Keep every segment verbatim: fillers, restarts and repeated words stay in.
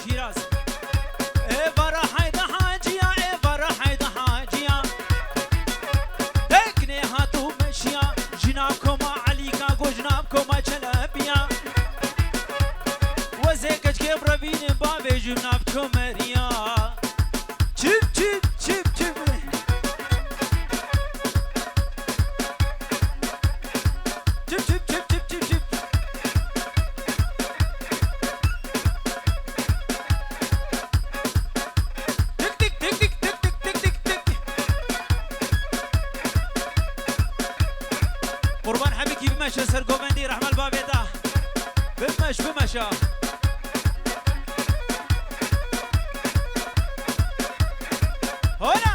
Şîraz. Ê vara Heyda Haciya, ê vara Heyda Haciya. Teknê hatû meşiya, jina koma Elîka, go jina koma Çelebiya. Wezê keçkê revînin bavê jina komeriya. Çip, çip, çip, çip. Çip, çip, çip, çip, çip, çip. Tik, tik, tik, tik. Qurban Hebîkî bimeşe ser govendî rehmel bavê da. Bimeş, bimeşe. Hola!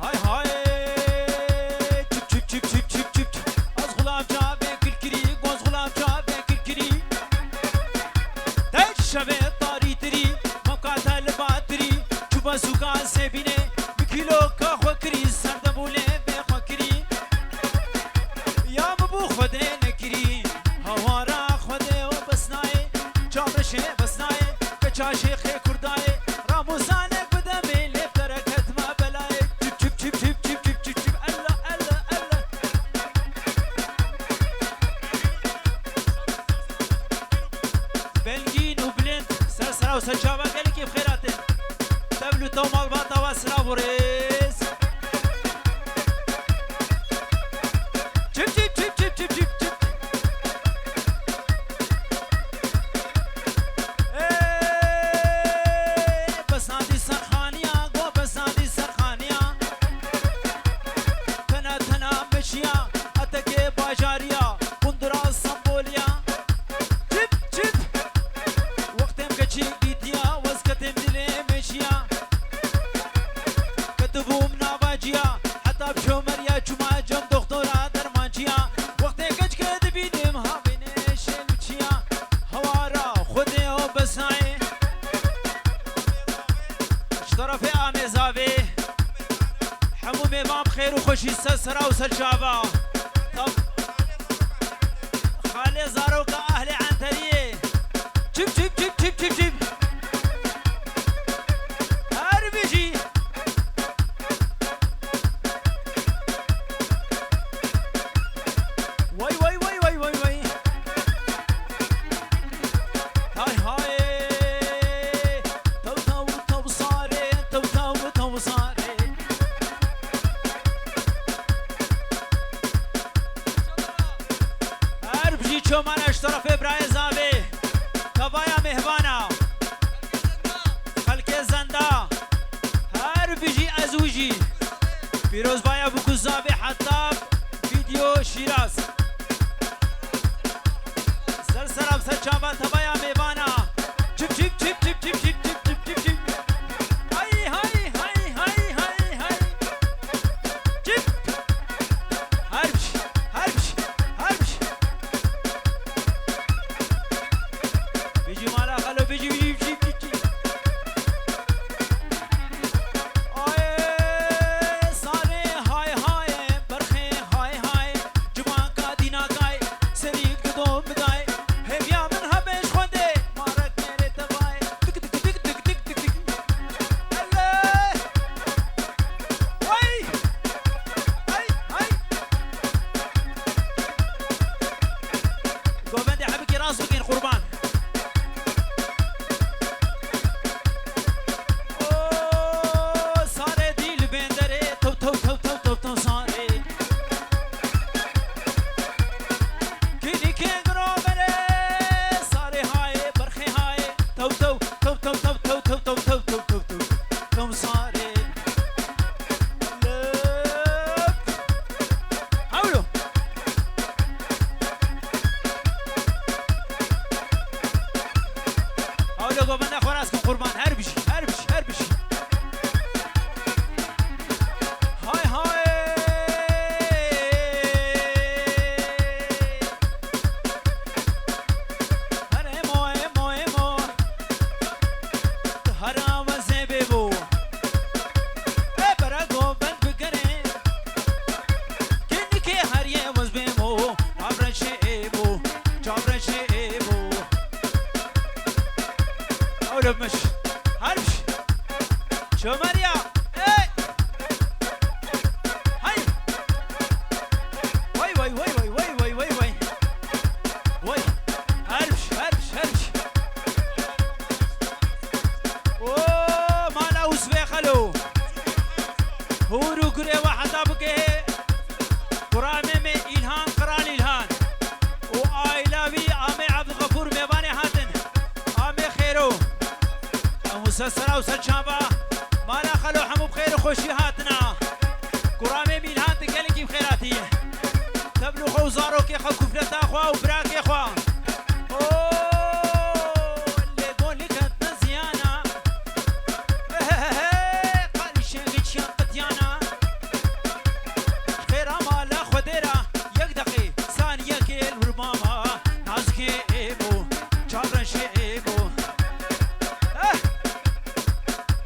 Hay hay! Çip çip çip çip çip çip. Az xulam çavê kilkirî, goz xulam çavê kilkirî. Tek şevê tarî tirî, mokate li batirî. Çûba sûka Sebînê, bi kîloka xwe kirî, serdebûlê vê xwe kirî. Ya min bû Xwedê nekirî, hawara Xwedê û bes nayê, çavreşê bes nayê, keça şêxê kurdayê, ramûzanek bidemê, lê dereket me belayê. Çip çip çip çip çip çip çip çip, ella ella ella. Belgîn û bilind, ser sera û ser çava gelekî bi xêr hatin. Tevl û tew malbata we silav û rêz. Çip çip çip çip çip çip çip. Ê, besadî serxaniya, go besadî serxaniya. Tena tena meşiya, etekê bajariya, kundura Stamboliya. Çip çip. Wextê min keçî dîtiya, wez ketê min dilê meşiya. Ketibûm nava ciya, heta bi şomeriya çûma cem doxtora dermanciya. Wextê keçikê dibînim havênê şêl biçiya. Hawara Xwedê û besayê. Ji terefê Amêzavê. Hemû mêvan bi xêr û xweşî ser sera û ser çava. Tab-, Xalê zaroka ahlê Enteriyê. Çip çip çip çip çip çip. Her bijî. Way way way way way way. Hay hay. Taw taw taw sarê, taw taw taw sarê. Her bijî çomana ji terefê birayê zavê. Tevaya mêhvana. Xelkê zenda. Her bijî ez û jî. Pîrozbaya bû ku zavê heta vîdeo Şîraz. Ser sera ser çava tevaya mêvana. Çip çip çip çip çip çip çip çip çip çip. Hay hay hay hay hay hay. Çip. Her bir şey, her bir şey, her bir şey. Bijî mala xalo, bijî, bijî, bijî, bijî. Ay, sarê hay hay, berxê hay hay, ciwanka dînakay, serî gidon bidayê, hêviya min hebê ji Xwedê, marek mêrê tevayê, tik tik tik Sera û serçava, mala xelo hemû bi xêr û xweşî hatina. Kuramê Mîlhan di gelekî bi xêr hatî. Tevlû xwe û zarokê xwe, kufreta xwe û birakê xwe. O, lê gonî ketin ziyana. He, he, he, he, qalîşê min çiyan qityana. Xêra mala Xwedê ra, yek deqê, saniyekê li wir mama. Nazikê êmo, çavreşê êmo. Eh!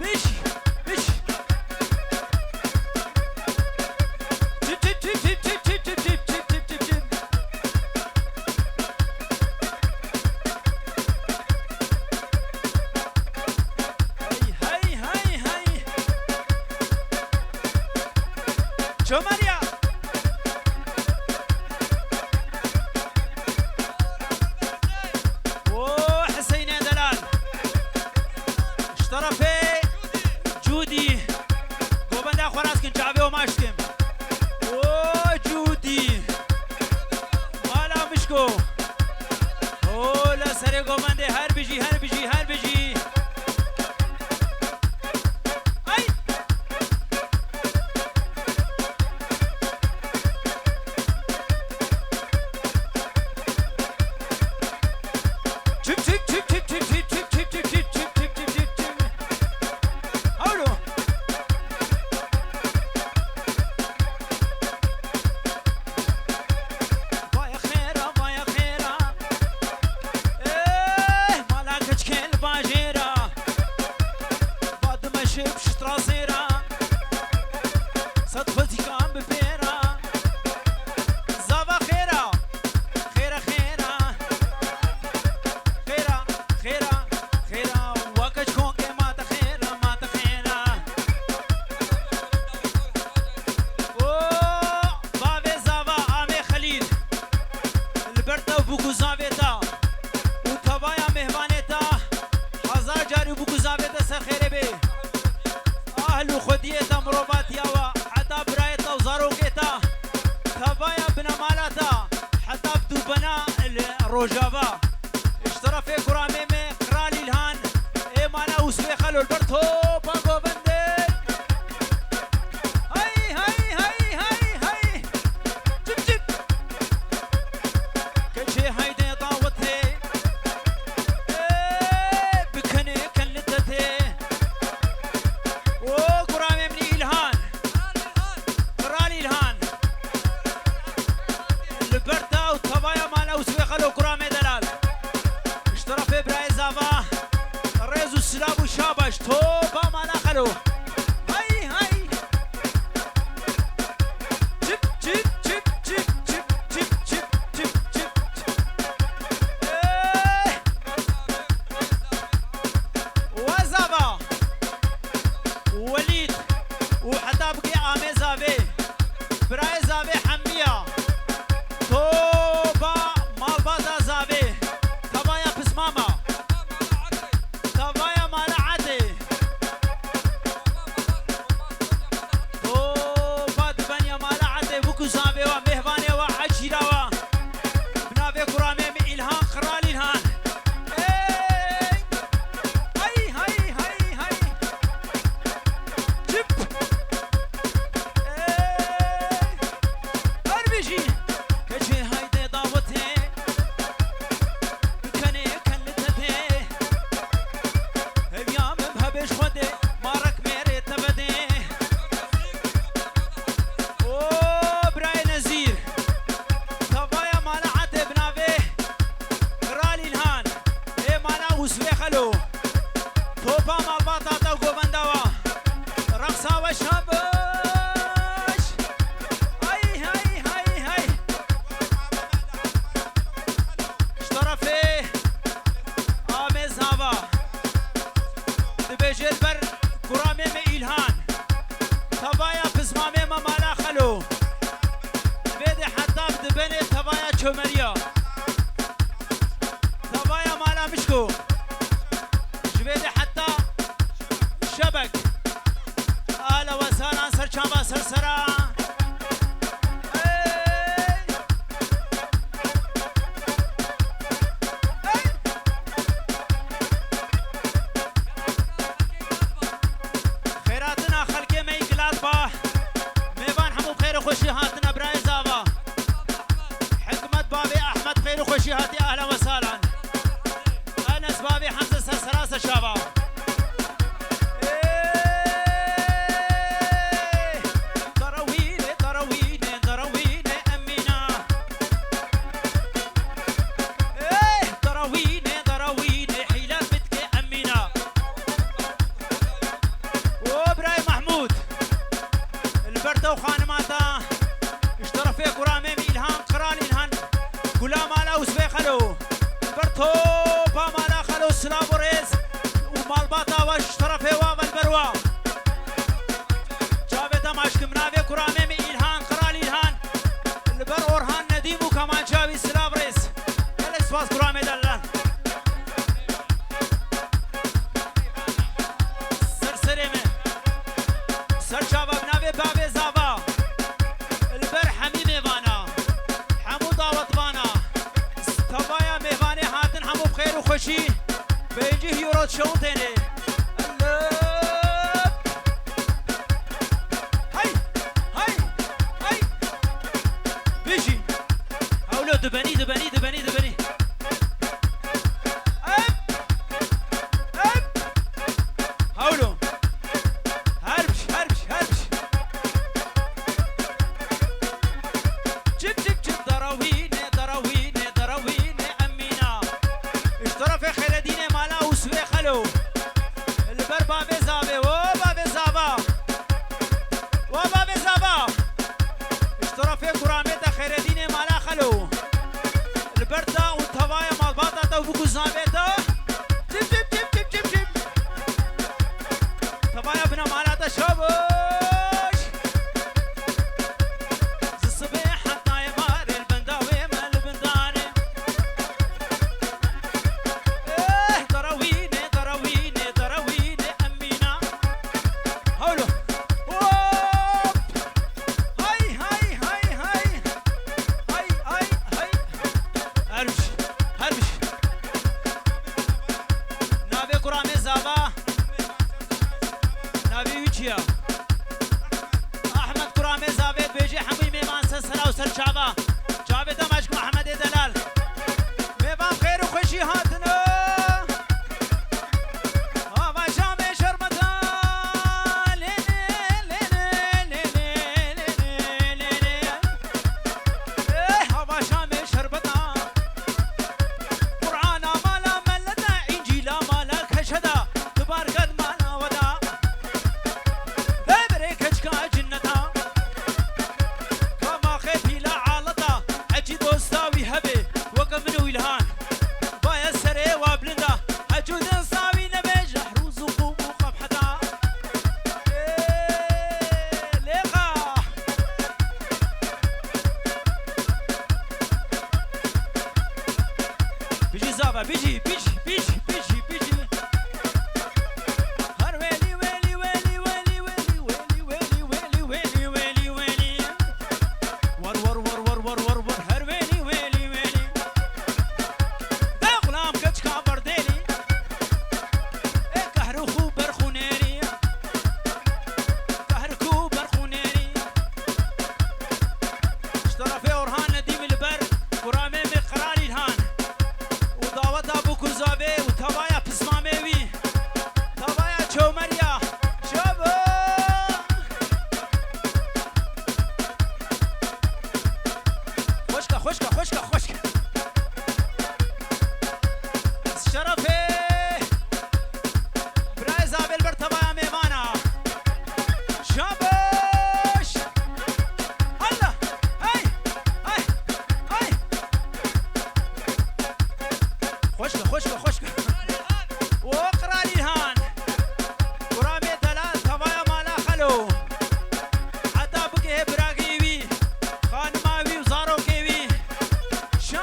Biş, biş. Çip, çip, çip. Hey, hey, hey, hey. Çomeriya. O Hüseyinê delal. Ji terefê Cûdî. Govenda xwe rast kin, çavê we maç dikim. O Cûdî. Mala Mişko. O la serê govendê, her bijî, her bijî, her bijî. Ay! Çip, çip, çip. Hawlo. Vaya xêra, vaya xêra. Eh, mala keçikê li bajêra. Va dimeşe pişt ra zêra. Sed xwezîkan bi pêra. Zava xêra. Xêra, xêra. Xêra, xêra, xêra. Wa keç konkê ma te xêra, ma te xêra. O, bavê zava amê Xelîl. Li ber te û bûk û zavê te. Û tevaya mêhvanê te. Hezar carî bûk û zavê te ser xêrê bê. Ahl û xwediyê te, mirovatiya we, heta birayê te û zarokê te, tevaya binemala te, heta bi dûbena li Rojava. Ji terefê kuramê me Qral Îlhan, ê mala Ûsfê Xelo li ber topa govendê. Hey, hey, hey, hey, hey. Cip, cip. Keçê haydê dawetê. Ê, bikenê ken li tetê. O kuramê min Îlhan. Qral Îlhan. Li ber te û tevaya mala Ûsfê Xelo kuramê delal. Ji terefê birayê zava. Rêz û silav û şabaş. Topa mala Xelo. Hay, hay. Çip, çip, çip. Eh! Wezava. Welîd. Û heta bike amê zavê. Birayê zavê hemiya. Topa malbata zavê. Tavaya pismama. Tavaya mala Etê. Topa dibenya mala Etê, bûk û zavê wa, mêhvanê wa, eşîra wa. Bi navê kuramê min Îlhan, Qral Îlhan. Ey! Hay, hay, hay, hay! Çip! Ey! Her bijî! Keçê haydê dawetê. Kenê ken li tepê. Hevya min hebêj Xwedê, ma rek mêrê te vedê. O birayê Nezîr. Tavaya mala Etê bi navê Qral Îlhan. Ê mala Ûsfê Xelo. Topa malbata te û govenda wa. Reqsa we şabaş. Ay, ay, ay, ay. Ji terefê amê zava. Dibêje li ber kuramê me Îlhan. Tavaya pismamê me mala Xelo. Vê de heta dibenê tavaya çomeriya. Tavaya mala Mişko. Ji vê de heta Şebek. Ala wezanan ser çava ser sera. Hey! Hey! Xweşî hatine birayê zava. Hikmet bavê Ehmed xêr û xweşî hatiye, ehlen ve sahlen. Enes bavê Hemze ser serasa çava. Ê, derawînê, derawînê, derawînê Emîna. Ê, derawînê, derawînê, hîle bidke Emîna. O birayê Mahmûd. Li ber te û xanima te, ji terefê guramê min Îlhan, Kral Îlhan, gula mala Usbê Xelo, li ber topa mala Xelo silav û rêz û malbata we ji terefê we ve li ber we. Çavê te maşkim navê guramê min Îlhan, Kral Îlhan, li ber Orhan Nedîm û kemançeya wî silav rêz. Gelek spas guramê delal. Ser serê me. Ser çava bi navê bavê zava. Li ber hemî mêvana. Hemû dawetvana. Tevaya mêvanê hatin hemû bi xêr û xweşî. Pêncî hîro şewitênê. Elif. Hey! Hey! Hey! Bijî. Hewlo dibenî, dibenî, dibenî, dibenî. Hep! Hep! Hewlo! Her biş, her biş, her biş. Çip, çip, çip, darawîne, darawîne, darawîne, Emîna. Ji terefê Xêredînê mala Usbê Xelo. Li ber bavê zavê, o bavê zava. O bavê zava. Ji terefê guramê te Xêredînê mala Xelo. Li ber te û tevaya malbata te û bûk û zavê te. Çip, çip, çip, çip, çip, çip. Tevaya bina mala te şabaş. Ji sibê heta êvarê li benda wê me li bindanê. Eh, darawîne, darawîne, darawîne Emîna. Hewlo. Hop! Hay, hay, hay, hay. Hay, hay, hay. Her biş, her biş. Navê guramê zava. Navê wî çi ya? Ahmed guramê zavê dibêje hemû mêvan ser sera û ser çava. Çavê te maşkim Ahmedê delal. Mêvan xêr û xweşî hatine. Ava şamê şerbeta. Lê, lê, lê, lê, lê, lê, lê, lê, lê, lê. Eh, hava şamê şerbeta. Qur'ana mala melleta, încîla mala keşeda, dibarged mala weda. Devrê keçka cinneta. Kama xê pîla aleta, ecî dosta wî hebe, weke min û Îlhan. Baye serê wa bilinda, ecû din sawî nebe, jehrûz û qûm û qebheta. Ê, lêqa. Bijî zava, bijî, bijî, bijî, bijî, bijî. Her welî, welî, welî, welî. War, war, war, war, war, war, war. Her welî, welî, welî. De xulam keçka berdêlî. Ê kehrû xû berxûnêrî. Kehrû berxûnêrî. Ji terefê Orhan Nedîmî li ber guramê me Qral Îlhan û daweta bûk û zavê û tevaya pismamê wî. Tevaya çewmeriya. Çewbo! Xweşka, xweşka, xweşka, xweşka. Şerefê. Birayê zavê li ber tevaya mêvana. Şabaş. Allah. Hey. Hey. Hey. Xweşka, xweşka, xweşka. O Qral Îlhan. Guramê delal tevaya mala Xelo. Heta bigihê biragê wî, xanima wî û zarokê wî. Şa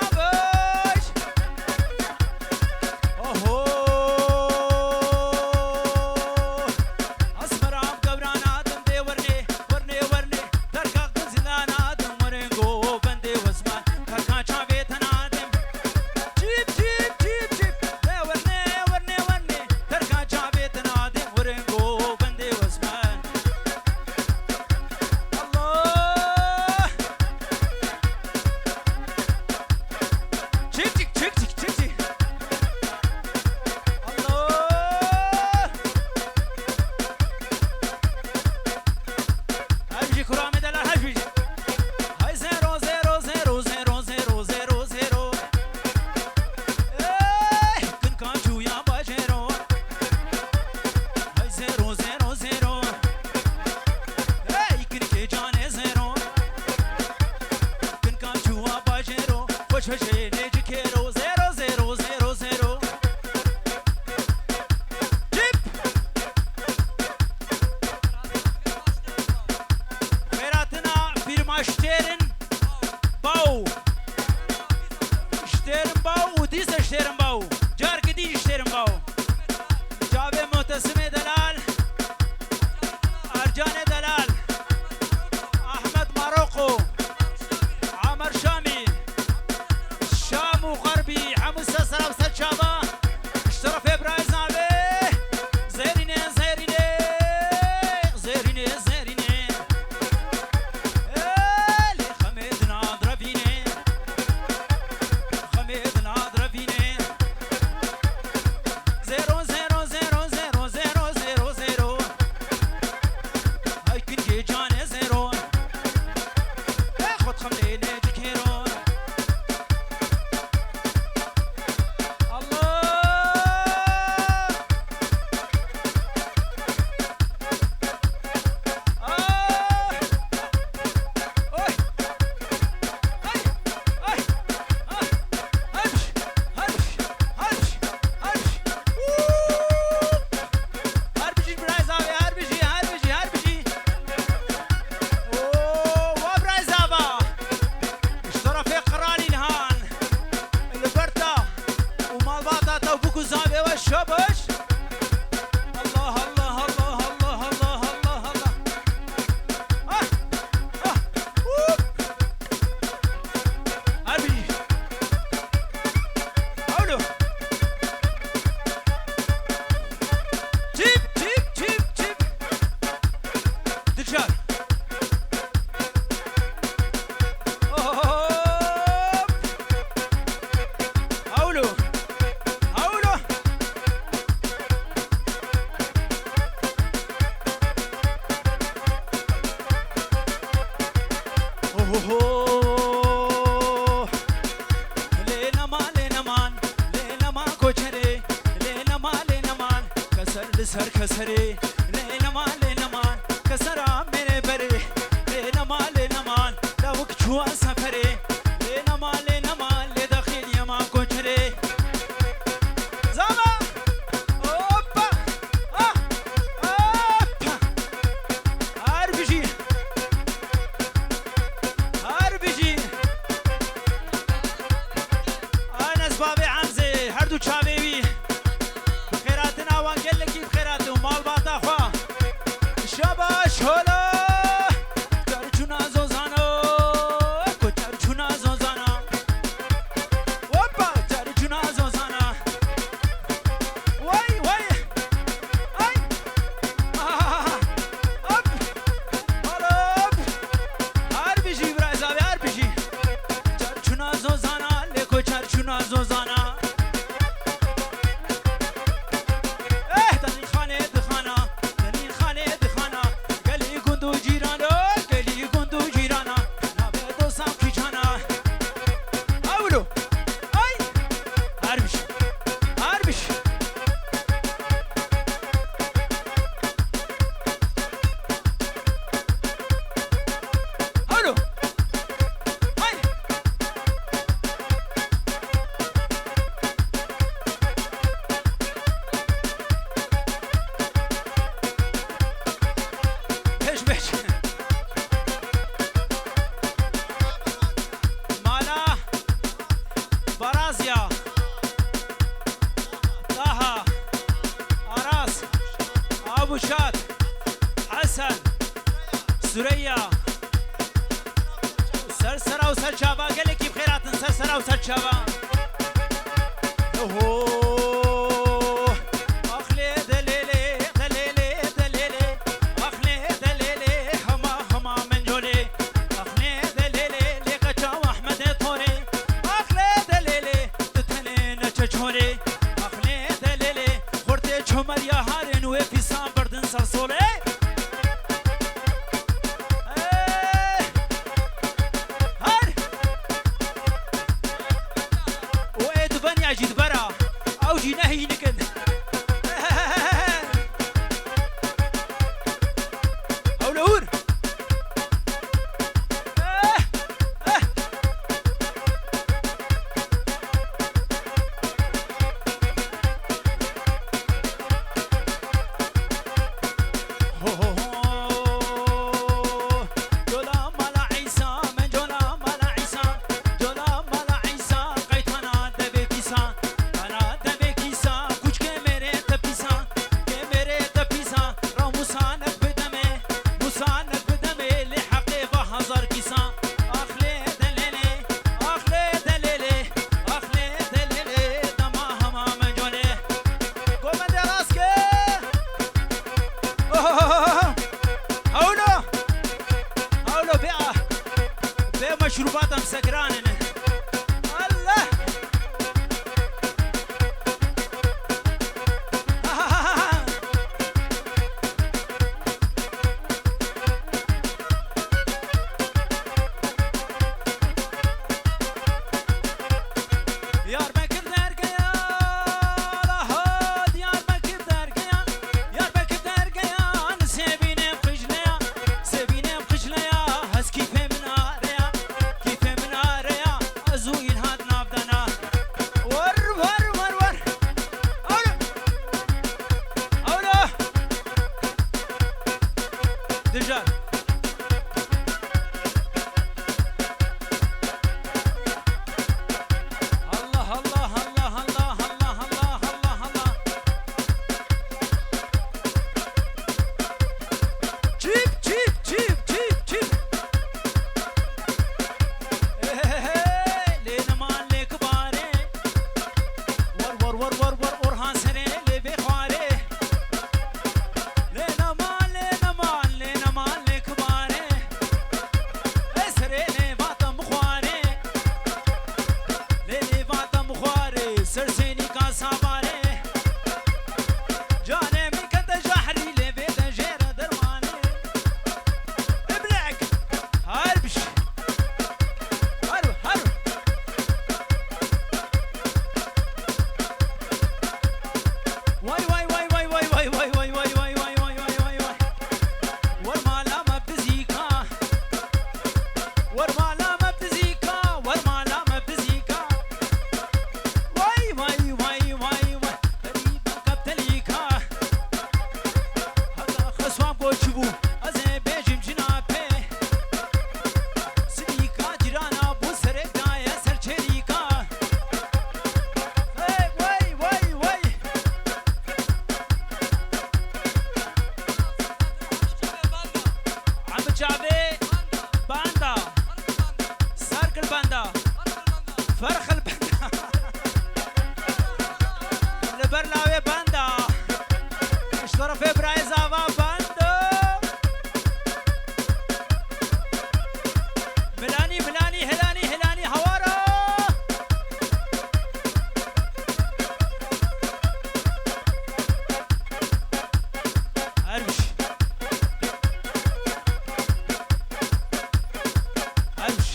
Çeşê nêcikêro, zero, zero, zero, zero. Cip! Xêratina fîrma Ştêrin Baw. Ştêrin Baw û dîsa Ştêrin Baw. Carkî dî Ştêrin Baw. Çavê Muhtesimê Delal. Ercanê Delal. Ahmet Maroko. Amer Şamî. Şam û Xerbî, hemû ser sera û ser çava. Ji terefê birayê Zavê. Zêrînê, zêrînê. Zêrînê, zêrînê. Ê, lê xemê dina direvînê. Xemê dina direvînê. Zero, zero, zero, zero, zero, zero, zero. Ay kingê canê zero. Ê xwe dixim lê nêcikêro. Allah! Ah! Oy! Ay! Ay! Ah! Harbiş! Harbiş! Harbiş! Harbiş! Uuu! Her bijî birayê Zavê, her bijî, her bijî, her bijî. Oo, wa birayê Zava. Ji terefê Qiralî Nihan. Li ber te û malbata te û bûk û zavê we şabaş. Allah, Allah, Allah. Ah, ah, hûp. Her bijî. Hewlo. Çip, çip, çip, çip. Dişar. Hop. Hewlo. Hewlo. Ohoho. Lê nema, lê neman, lê nema koçerê, lê nema, lê neman, keser li ser keserê, lê nema, lê neman, kesera mêrê berê, lê nema, lê neman, lawik çûwa seferê, lê nema, lê neman, lê dexîliyê ma koçerê. Zava! Hoppa! Ah! Hoppa! Her bijî! Her bijî! Enes bavê Hemzê, her du çavê wî. Bi xêratina wan gelekî bi xêratin û malbata xwe. Şabaş hola! Çerçûna zozana, ku çerçûna zozana. Hoppa, çerçûna zozana. Way, way. Ay. Ah, hop. Hop. Her bijî, birayê Zavê, her bijî. Çerçûna zozana, lê ku çerçûna zozana. Eh, tenî xanê dixana, tenî xanê dixana. Gelî gund û cîrana, gelî gund û cîrana. Navê dosan kîcana. Hewlo. Ay! Harbiş. Harbiş. Hewlo. Ay! Pêş, pêş. Mala Barazya, Taha, Aras, Abuşat, Hesen, Süreyya. Ser sera û ser çava, gelekî bi xêr hatin, ser sera û ser çava. Oho. Ax lê delêlê, delêlê, delêlê. Ax lê delêlê, hema, hema min colê. Ax lê delêlê, lê qeça Ahmedê torê. Ax lê delêlê, tu tenê neçe çorê. Ax lê delêlê, xurtê çomeriya harên wê pîsan berdin ser solê. Ê! Her! Û ê dibeniya jî dibera. Ew jî ne Vê meşrûbata em sekiran in. Allah! Diyarbekir dergeya, la ho, Diyarbekir dergeya, Diyarbekir dergeya, sêbînê qijleya, sêbînê qijleya, hez kîfê min areya, kîfê min areya, ez û Îlhad navdana. War, war, war, war. Awle. Awle. Dijar. Allah, Allah, Allah. Çip, çip, çip, çip, çip. Hey, hey, hey, hey, lê neman lê kibarê. War, war, war, war, war, Orhan Serê lê bê xwarê. Lê neman, lê neman, lê neman lê kibarê. Ê serê lê vata min xwarê. Lê lê vata min xwarê, ser sênîka sabarê. Canê min kete jahrî, lê vê de jê re dermanê. Iblek, her biş. Haru, haru. Way, way, way. Wer mala me bizîka. Wer mala me bizîka. Wer mala me bizîka. Way, way, way, way, way. Telîka, kap telîka. Heta xeswa goç bû. Ez ê bêjim cina pê. Silîka cîrana bû serê daye ser çêlîka. Hey, wey, wey, wey. Amir Çavê banda. Serkil banda. Ferxil banda. Li ber lawê benda. Ji terefê birayê zava bendo. Milanî, milanî, hilanî, hilanî, hawara. Her biş. Her biş.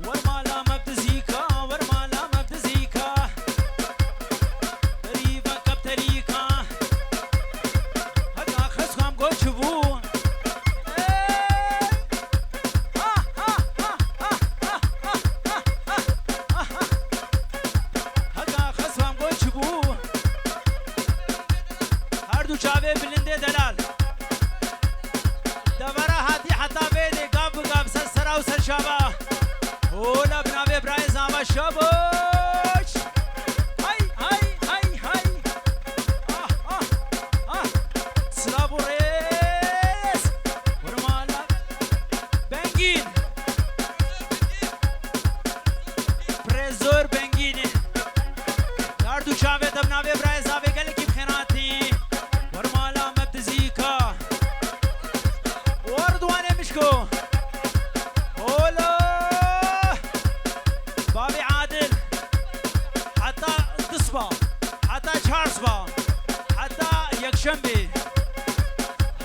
Wer mala me bi dizîka, wer mala me bi dizîka. Berî ve kepterîka. Heta xesxam goç bû. Ey! Ha, ha, ha. Heta xesxam goç bû. Her du çavê bilindê delal. Devera hatî heta vê dê gav bi gav ser sera û ser şava. Ola bi navê birayê zava şaboş. Hay, hay, hay, hay. Ah, ah, ah. Silav û rêz. Hurmala. Bengîn. Prezor Bengînê. Dar du çavê te bi navê birayê zavê gelekî bi xêr hatî. Wer mala me bi dizîka. Wer Ridwanê Mişko. Holo. Bavê Adil. Heta du siba. Heta çar siba. Heta yekşembê.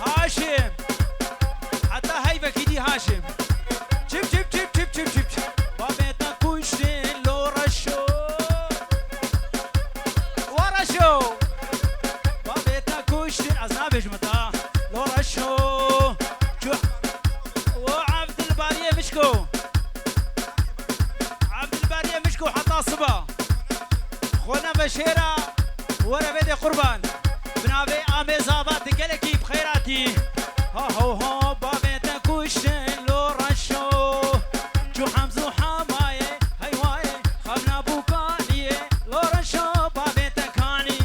Haşim. Heta heyvekî dî Haşim. Çip, çip, çip. Bavê te kuştin lo reşo. Wa reşo. Bavê te kuştin, ez nabêjim ta. Lo reşo. Çu-, o Abdilbariyê Mişko. Abdilbariyê Mişko heta siba. Xwe nebe şêra, were vê dê qurban. Bi navê Amê Zava tu gelekî bi xêr hatî. Ha ho ho, bavê te kuştin lo reşo. Çu Hemz û Hemayê, heywaye, xemna bûkaniyê. Lo reşo, bavê te kanî,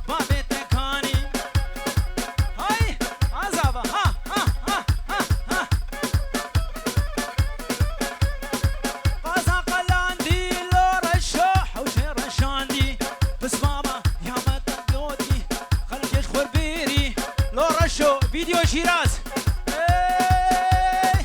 bavê te kanî. Hay, Azava, ha, ha, ha, ha, ha. Qaza qalandî lo reşo, hewşê reşandî. Pismama, ya me te gotî, xelkê ji xwe bêrî. Lo reşo, video Şîraz. Ey!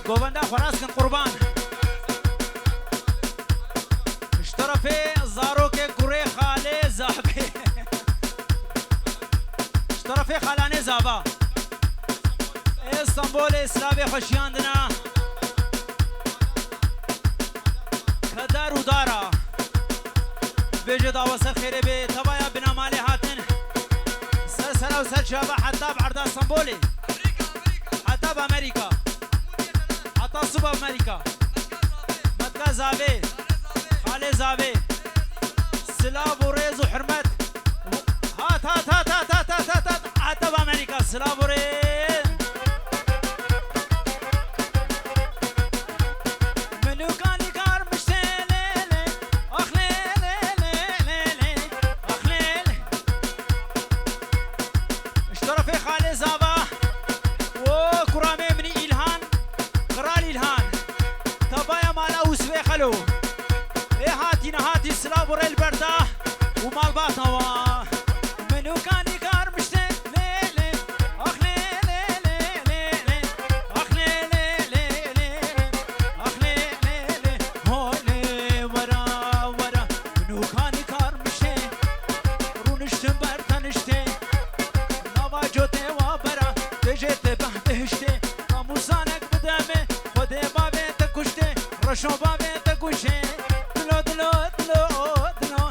Govenda xwe rast kin qurban. Ji terefê zarokê kurê xalê zavê. Ji terefê xalanê zava. Ê Stenbolê silavê xwe şiyandina. Keder û dara. Bêje dawa ser xêrê bê. Tevaya bina malê hatin. Ser sera û ser çava heta bi erda Stenbolê. Heta bi Amerîka. Heta siba Amerîka. Metka zavê. Xalê zavê. Silav û rêz û hurmet. Hat, hat, hat. Heta bi Amerîka. Silav û rêz. Min û kanî kar miştê lê lê. Ax lê lê lê lê lê. Ax lê lê. Ji terefê xalê zava û kuramê min î Îlhan, Qral Îlhan, tevaya mala Ûsvê Xelo. Ê hatî nehatî silav û rê li ber da û malbata wa. Min û kanî kar miştê lê lê. Ax lê lê lê lê lê. Ax lê lê lê lê lê. Ax lê lê lê. Holê wera wera. Min û kanî kar miştê. Rûniştin ber teniştê. Nava cotê wa bera. Tê jê tê beh bihiştê. Ramûsanek bide me. Xwedê bavê te kuştê. Reşo bavê te kuşê. Dilo, dilo, dilo, dilo.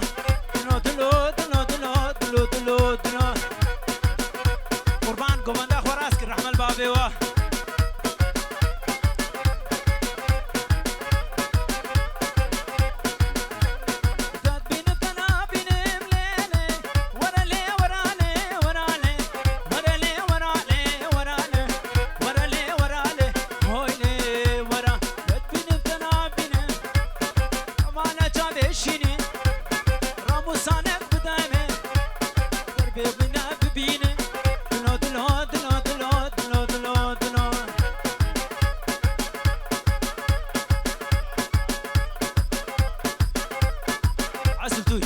Dilo, dilo, dilo, dilo, dilo, dilo, dilo. Qurban, govenda xwe rast kir, rehme li bavê we. Te dibînim, te nabînim, lê, lê. Were lê, wera lê, wera lê. Were lê, wera lê, wera lê. Were lê, wera lê. Hoy lê, wera. Te dibînim, te nabînim. Mala çavê şînî. Ramûsanek bide me. Derbê wî ne bibîne. Dilo, dilo, dilo, dilo, dilo, dilo, dilo. Esil tûy.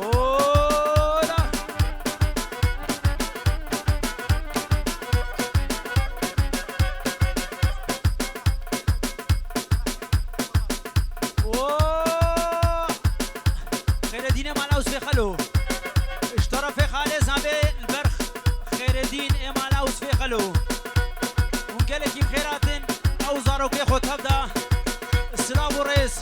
Ola. Xêredînê mala Ûsfê Xelo. Ji terefê xalê zavê li ber Xêredîn ê mala Ûsfê Xelo. Hûn gelekî bi xêr hatin, ew zarokê xwe tev da. Silav û rêz.